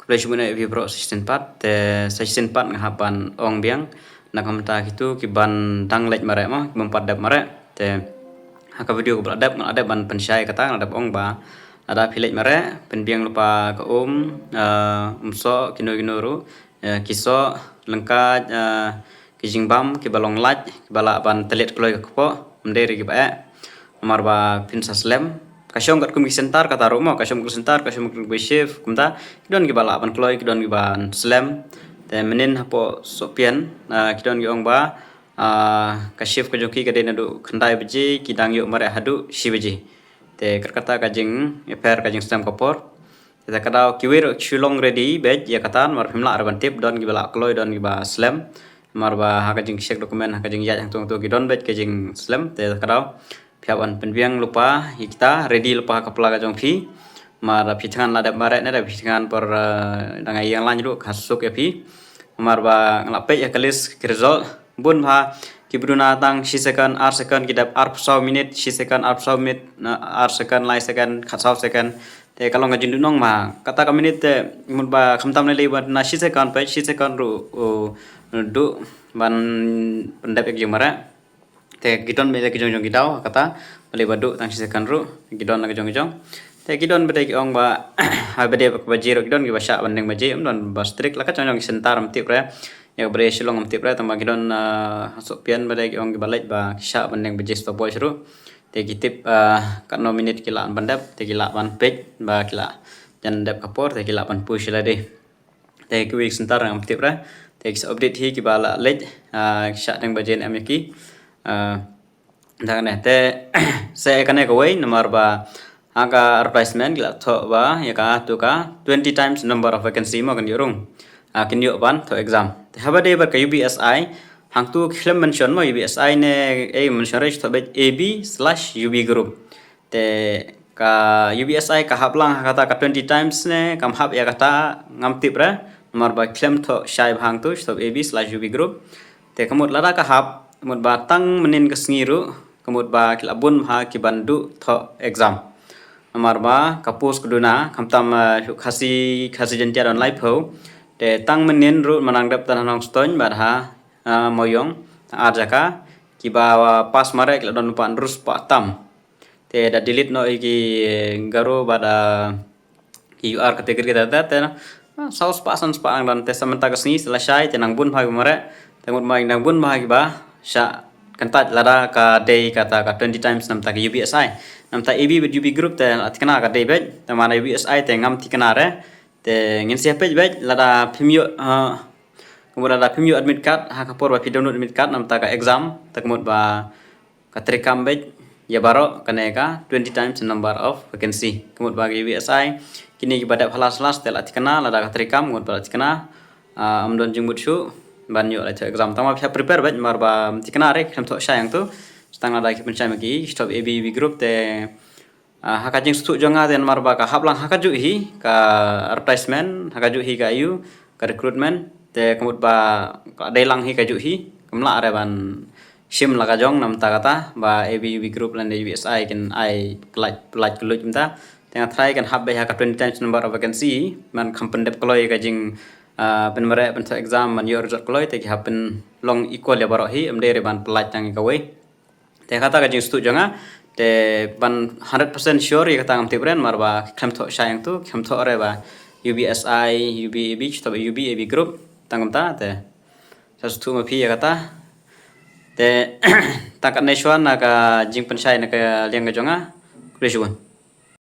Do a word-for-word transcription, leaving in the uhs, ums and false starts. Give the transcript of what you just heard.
Khublei shibun ïa phi baroh sa shisien pat, te sa shisien pat nga hap ban ong biang na ka bynta kito ki ban dang leit mareh mo, ki bym pat dep mareh. Te ha ka video kaba la dep nga la dep ban pynshai kata, nga la dep ong ba lada phi leit mareh, pynbiang lypa ka um, eh, um soh, kino kino ruh, eh, ki soh, lyngkha, eh, ki jingbam kiba long lait, kiba lah ban tylliat kloi ka kpoh, ym dei re kiba eh. Namar ba phin sa slem. Ka shong katkum ki center kata ruh mo, ka shong katkum ki center, ka shong katkum ki shift, kumta ki don kiba lah ban kloi, ki don kiba slem. Te mynnin hapoh Sohpian, ah, ki don ki ong ba, ah, ka shift ka jong ki ka dei naduh khyndai baje, ki dang ïoh mareh haduh shi baje. Te kat kata ka jingïapher ka jingslem ka por. Te ka daw kiwei ruh ki shu long ready beit ïa kata, namar phim lah re ban tip, don kiba lah kloi, don kiba slem. Namar ba ha ka jingcheck document, ha ka jingïaid hangto hangto ki don beit ka jingslem. Te ka daw phi hap ban pynbiang lypa ïa kita, ready lypa ha ka pla ka jong phi. Namar da phi thngan la dep mareh ne da phi thngan por, eh, dang ïeng lain ruh ka suk ïa phi. Namar ba nga la peit ïa ka list ki result, bun bha kiba duna tang shi second, ar second, ki dep arphew saw minit, shi second, arphew saw minit, na ar second, lai second, khatsaw second. Te ka long ka jingduhnong ma kata ka minit te, mut ba khamtam lei lei ba na shi second peit, shi second ruh, uh, duh ban pyndep ïa ka jingmareh. Te ki don beit la ki jong jong ki daw kata, balei ba duh tang shi second ruh, ki don la ki jong ki jong. Te ki don beit ki ong ba ha bad ïa ka baje ruh ki don kiba shah ban deng baje, ym don ba strict, la ka jong jong ki center ym tip re. Ïa ka bad ïa Shillong ym tip re, tang ba ki don, ah, ha Sohpian bad ïa ki ong kiba leit ba ki shah ban deng baje stopwatch ruh. Te ki tip, ah, katno minit ki lah ban dep, te ki lah ban peit ba ki lah jan dep ka por, te ki lah ban push lade. Te kiwei ki center ngam tip re. Te ki sa update hi kiba la leit, ah, ki shah deng baje ne em ïa ki. Ah, dang ne te sa kane kawei namar ba ha ka advertisement ki la thoh ba ïa katu ka twenty times number of vacancy mo kan ïoh rung. Ah, kin ïoh ban thoh exam. Te haba dei bad ka U B S I, hangtu ki khlem mention mo U B S I ne, eh, mention re thoh beit A B slash U B group. Te ka U B S I ka hap lang ha kata ka twenty times ne kam hap ïa kata ngam tip re. Namar ba khlem thoh shai bha hangtu, thoh A B slash U B group. Te ka mut lada ka hap, mut ba tang mynnin ka sngi ruh, ka mut ba ki la bun bha ki ban duh thoh exam. Namar ba ka post ka duna, khamtam, eh, Khasi, Khasi Jaiñtia don laiphew. Te tang mynnin ruh ma nang dep tang ha Nongstoiñ bad ha, eh, Mawïong, tang ar jaka, kiba pass mareh ki la don lypa hynriew spah tam. Te da delete noh ïa ki Garo bad, ah, ki U R category kata te na, ah, saw spah san spah nang don, te sa mynta ka sngi sa la shai te nang bun bha ki mareh. Te mut ma nang bun bha kiba shah kyntait lada ka dei kata ka twenty times namta ka U B S I. Namta A B bad U B group te la thikna ka dei beit, te ma na U B S I te ngam thikna re. Te ngin sa peit beit lada phim ïoh, ah, ka mut lada phim ïoh admit card ha ka por ba phi download admit card namta ka exam, te ka mut ba ka treikam beit ïa baroh kane ka twenty times number of vacancy. Ka mut ba ka U B S I kine kiba dep ha last last te la thikna, lada ka treikam ka mut ba la thikna, ah, ym don jingmut shuh ban ïoh leit thoh exam. Tang ma phi hap prepare beit namar ba ym thikna re khlem thoh shai hangtu. Tang lada ki pynshai ma ki, stop A B, U B group te, ah, ha ka jingsngewthuh jong nga te namar ba ka hap lang ha kajuh hi ka advertisement, ha kajuh hi ka ïoh ka recruitment, te ka mut ba ka dei lang hi kajuh hi, kam lah re ban shim la ka jong namta kata ba A B, U B group lane U B S I kin ai pyllait, pyllait kylluid mynta. Te nga tharai kan hap beit ha ka twenty times number of vacancy, man kham pyndep kloi ka jing, ah, pynmareh, pynthoh exam, man ïoh result kloi, te ki hap pynlong equal ïa baroh hi, ym dei re ban pyllait tang ïa kawei. Te kata ka jingsngewthuh jong nga, te ban hundred percent sure ïa kata ngam tip re namar ba khlem thoh shai hangtu, khlem thoh re ba U B S I, U B A B, thoh ba U B A B group, tang kumta te. Sa sngewthuh ma phi ïa kata. Te tang katne shuwa na ka jingpynshai na ka liang ka jong nga. Khublei shibun.